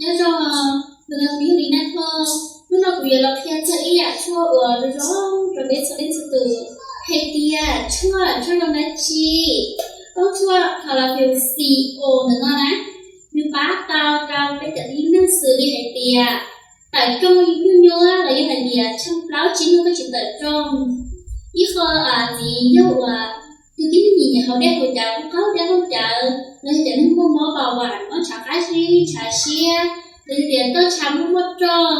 Nyob zoo, tus no kuv yog Lis Naj Thoj. Hnub no kuv yuav los qhia txog ib yam tshuaj uas zoo zoo rau peb txhua leej txhua tus hais tias tshuaj, tshuaj zoo dab tsi. Koj tshuaj Colafil C O ntawm no na, nws pab tau rau peb cov tib neeg xws li hais tias tawm rooj nyuaj nyuaj los yog hais tias tsheej plaub tsib hnub koj tsis tawm rooj. Ib qho ntxiv yog uas tus tib neeg nyiam nyiam haus dej haus cawv, qaug dej qaug cawv, los yog cov neeg muaj mob npau vas, mob ntshav qab zib ntshav siab, los yog tias roj ntsha muaj muaj roj,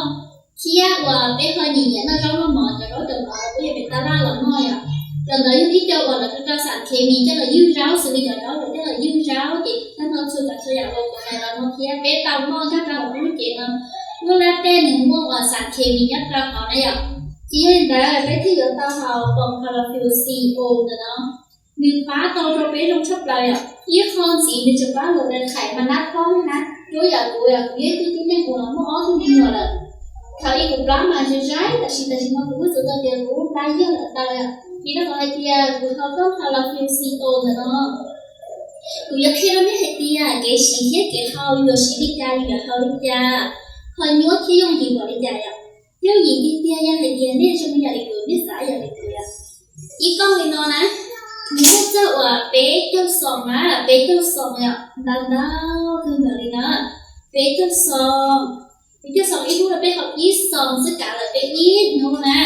thiab uas peb ho nyiam nyiam noj zaub noj mov, cov zaub cov mov peb yuav pem tab laj los noj yom. Cov ntawd yog ib co uas lawv rau xam khes mis coj los ywg zaub, xws li cov zaub lawv coj los ywg zaub ces tag nrho txhua cov txhua yam uas kuv hais los no thiab peb tau noj nyob rau hauv lub cev no, lub lab dej nws muaj uas xam khes mis nyob rau hauv na yom. Ces yog li ntawd peb thiaj yuav tau haus poom Colafil C O ntawm no. Nws pab tau rau peb zoo tshaj plaws yom. Ib qho ntxiv nws tseem pab luam daim khais mas nab plob na, cuab yam kuv yom, kuv yog ib tug tib neeg uas muaj ob tug me nyuam lawm. Thaum ub kuv plab mas zais zais, tab sis tam sim no kuv kuj txawm tau tias kuv plab yog lawm ntau yom. Vim rau qhov hais tias kuv haus koj Colafil C O ntawm no. Kuv yuav qhia rau nej hais tias kev siv thiab kev haus yuav siv li cas, yuav haus li cas, ho nyuaj thiab yooj yim npaum li cas yom. Yooj yim tiag tiag yog hais tias nej zoo yam li kuv, nej xav yam li kuv yom. Ib kooj li no na, nws muaj txog uas peb caug xoos na, peb caug xoos yom, ntau ntau kawg nkaus li na. Peb caug xoos, peb caug xoos ib hnub rau peb haus ib xoos xwb kav lawm peb ib hnub na.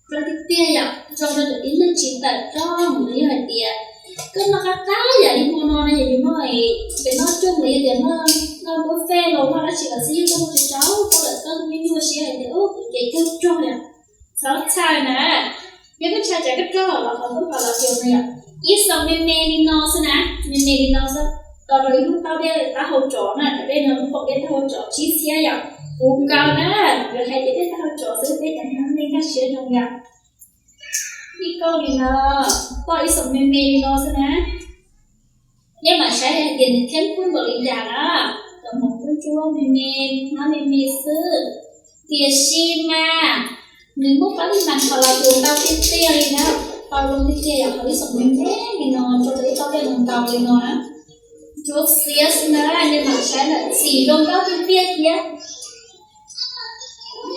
Zoo tiag tiag yom, zoo rau cov tib neeg tsis tawm rooj, los yog hais tias koj noj qab qab yam li hmo no na, yog yus noj, pem noj rooj los yog tias noj, noj buffet los noj dab tsi los xwb, yog koj noj tsau tsau koj lawm koj nyuaj nyuaj siab hais tias ub kuv ces caug rog yom, txhob txhawj na. Yog koj ntshai tsam koj rog los qhov koj pom los xyov no yom, ib xoos me me li no xwb na, me me li no xwb, tos rau ib lub taub dej taub hau tsov na, cov dej no lub poom dej taub hau tsov tsib txhiab yom, kuv nkaus na, yuav hais tias dej taub hau tsov xwb peb cov neeg kaj siab zoo yom. Ib kooj li no, poj ib xoos me me li no xwb na. Nej mam saib hais tias nws kheeb kub npaum li cas na. Cov hmoov ntsuab ntsuab me me, hnab me me xwb. Tiam sis mas nws muaj pab li mas thaum los tus ntau tiag tiag li na. Tau zoo tiag tiag yom, thaum ib xoos me me li no, tso rau ib taub dej ntaus li no na. Ntsuab xiab xwb na, nej mam saib lawm, txim zoo nkauj tiag tiag thiab.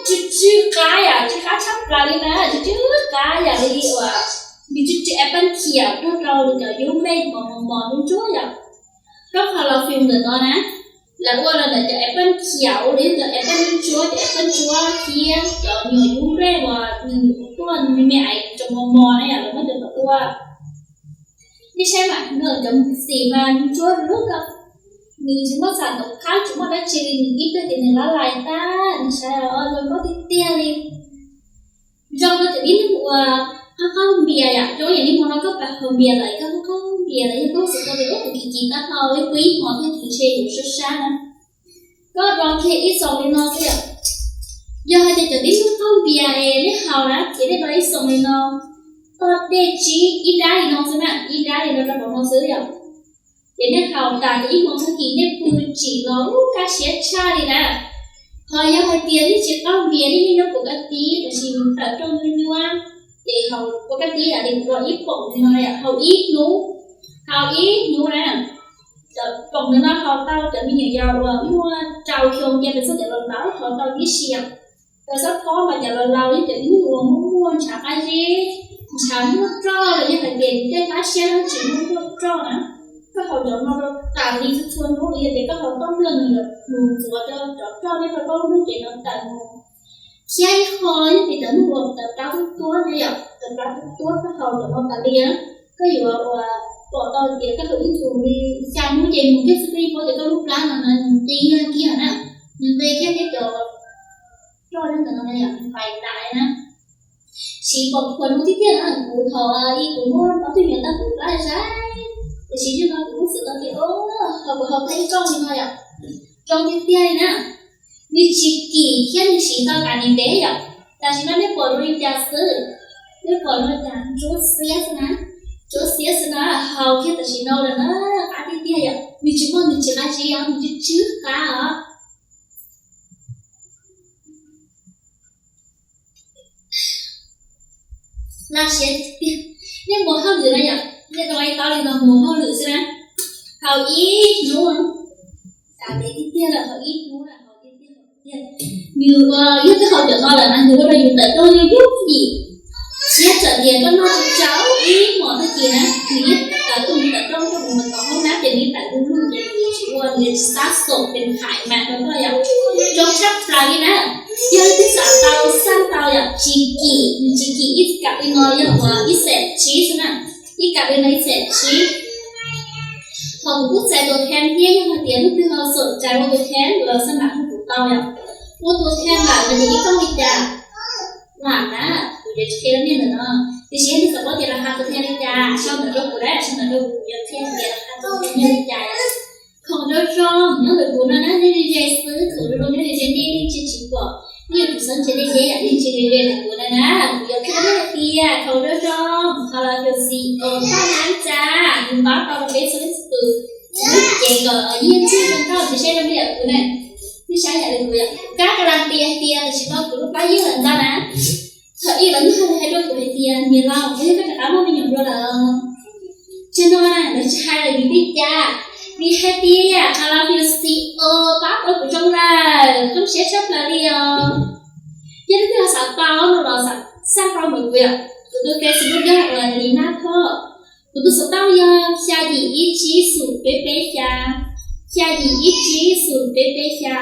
Tsw tsw qab yom, tsw qab tshaj plaws li na, tsw tsw qab yam li uas nws tsw tsw apple khiav tuaj rau nws cov yub nplej mos mos ntsuab ntsuab yom. Koj qhov los film ntawm no na, lawv ua los ntawm cov apple khiav los yog cov apple ntsuab, cov apple ntsuab thiab cov nyuam yub nplej uas nws tuaj me me aiv tsoom mos mos na yom, lawv muab cov ntawd ua. Nej saib mas nws cov xim mas ntsuab lub ko, nws tsis muaj xam ntaub khab tsis muaj dab tsi li, nws ib pliag ces nws lab lais tag, nws saib zoo nkauj tiag tiag li. Zoo rau cov tib neeg uas qaug qaug npias yom, zoo yam li hmo no koj pab haus npias lawm, koj qaug qaug npias lawm, yog koj xav tau tias ub kuv kiv kiv tau haus ib pub ib hmos thiab kuv ntshe yuav sab sab na, koj rau kiag ib xoos li no xwb yom. Yog hais tias cov tib neeg qaug npias es nej haus na ces nej rau ib xoos li no, toj dej tsib ib dab li no xwb na, ib dab li no rau hauv no xwb yom. Ces nej haus tas ces ib hmos tag kis nej pw tsim los ub kaj siab tshaj li na. Ho yog hais tias nej tsis qaug npias, nej nyob puas kaj tib tab sis tawm rooj nyuaj nyuaj, ces haus puas kaj tib yam li kuv ua ib poom li no, haus ib hnub, haus ib hnub na. Cov poom ntawm no haus tau cov me nyuam yaus uas muaj rau xyoo cia pes txog cov laus laus haus tau tib si. Cov xab phob mas cov laus laus yog cov tib neeg uas muaj muaj ntshav qab zib, ntshav muaj roj los yog hais tias nws tej qab siab no tsis muaj muaj roj na. Koj haus cov no rau tas li txhua txhua hnub los yog tias koj haus toj nplej nws yuav mus ntxuav cov roj nyob rau koj lub hnub ces no tawm mus. Thiab ib qho yog tias cov neeg uas tawv plab tuab tuab na yom, tawv plab tuab tuab koj haus cov no tas li na, koj yuav uas pom tau tias koj haus ib tug li xya hnub ces mus kiag xwb koj yeej paub tias koj lub plab no na nws nqi kiag na, nws nqi kiag thiab cov roj nyob ntawm no na yom nws fais tas li na. Siv npaum qhuav hnub tiag tiag na, kuv thaum ub kuv muaj ob tug me nyuam tau kuv plab zais, tiam sis yog no kuv kuj xav tau tias haus kuv haus tag ib kooj li no yom, zoo tiag tiag li na. Nws tsis kim thiab nws siv tau kav ntev ntev yom. Tam sim no nej pom zoo li cas xwb? Nej pom zoo li cas? Ntsuab xiab xwb na, ntsuab xiab xwb na, haus kiag tam sim no lawm na, qab tiag tiag yom. Nws tsis muaj, nws tsis qab zib os, nws tsw tsw qab os. Laj siab tiag. Nej mus hauj lwm na yom, nej rau ib taub li no mus hauj lwm xwb na, haus ib hnub. Tiag tiag lawm, haus ib hnub lawm, haus tiag tiag, haus tiag tiag. Nws ua yog twb haus cov no lawm na, nws ua rau yus tawm rooj yus yub yim. Siab tsam tias koj noj tsis tsau ib hmos tag kis na, nws yeej tawm rooj, nws tawm rooj rau mus mas tom hoob nab ces nws tawm du lug ces nws tsis ua, nws tsis xav xoom pes hais mas rau koj yom. Zoo tshaj plaws li na. Yog leej twg xav tau xaj tau yom, tsis kim, nws tsis kim, ib kam li no yog uas ib xees tsib xwb na, ib kam li no ib xees tsib. Ho kuv kuj txais tus kheej thiab, yog hais tias leej twg ho xom cai ua tus kheej los xab nam hu kuv tau yom. Ua tus kheej lawm no ces ib kooj li cas lam na, kuv yuav tsis qhia nej ntawm no. Tiam sis yog nej xav paub tias lawv hais tus kheej li cas, sau ntawv rau kuv na, sau ntawv rau kuv, kuv yuav qhia tias lawv hais tus kheej li cas. Khoom zoo zoo nyob ntawm kuv no na, nej ze ze xwb, khoom zoo zoo nej ze ze, nej leej twg tsis pom, nej yuav tsum xav ntshe nej ze yam nej tsis ze ze ntawm kuv na na. Kuv yuav qhia nej hais tias khoom zoo zoo, Kalafios Xi Os paj nab cas, nws pab tau rau peb txhua leej txhua tus lub cev kom nyiaj ntswg zoo nkauj. Tsis saib rau nej yam kuv na, nej saib yam li kuv yom, kuv kab kas las tias tias tam sim no kuv lub plab ywg lawm ntag na. Thaum ub lawv yeej hais rau kuv hais tias niam laus, koj yog koj rov qab muaj me nyuam dua lawm. Tsam no na lawv tsis hais lawm vim li cas? Vim hais tias Kalafios Xi Os pab tau kuv zoo lawm, zoo siab tshaj plaws li os. Yog leej twg xav tau no los xaj tau ntawm kuv yom. Kuv tus Facebook yog uas Li Nab Thoj. Kuv tus xov tooj yog xya yim ib tsib xum peb peb xya, xya yim ib tsib xum peb peb xya.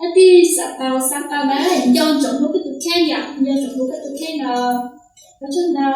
Leej twg xav tau xaj tau na, nco ntsoov hu koj tus kheej yom, nco ntsoov hu koj tus kheej no. Ua tsaug ntau.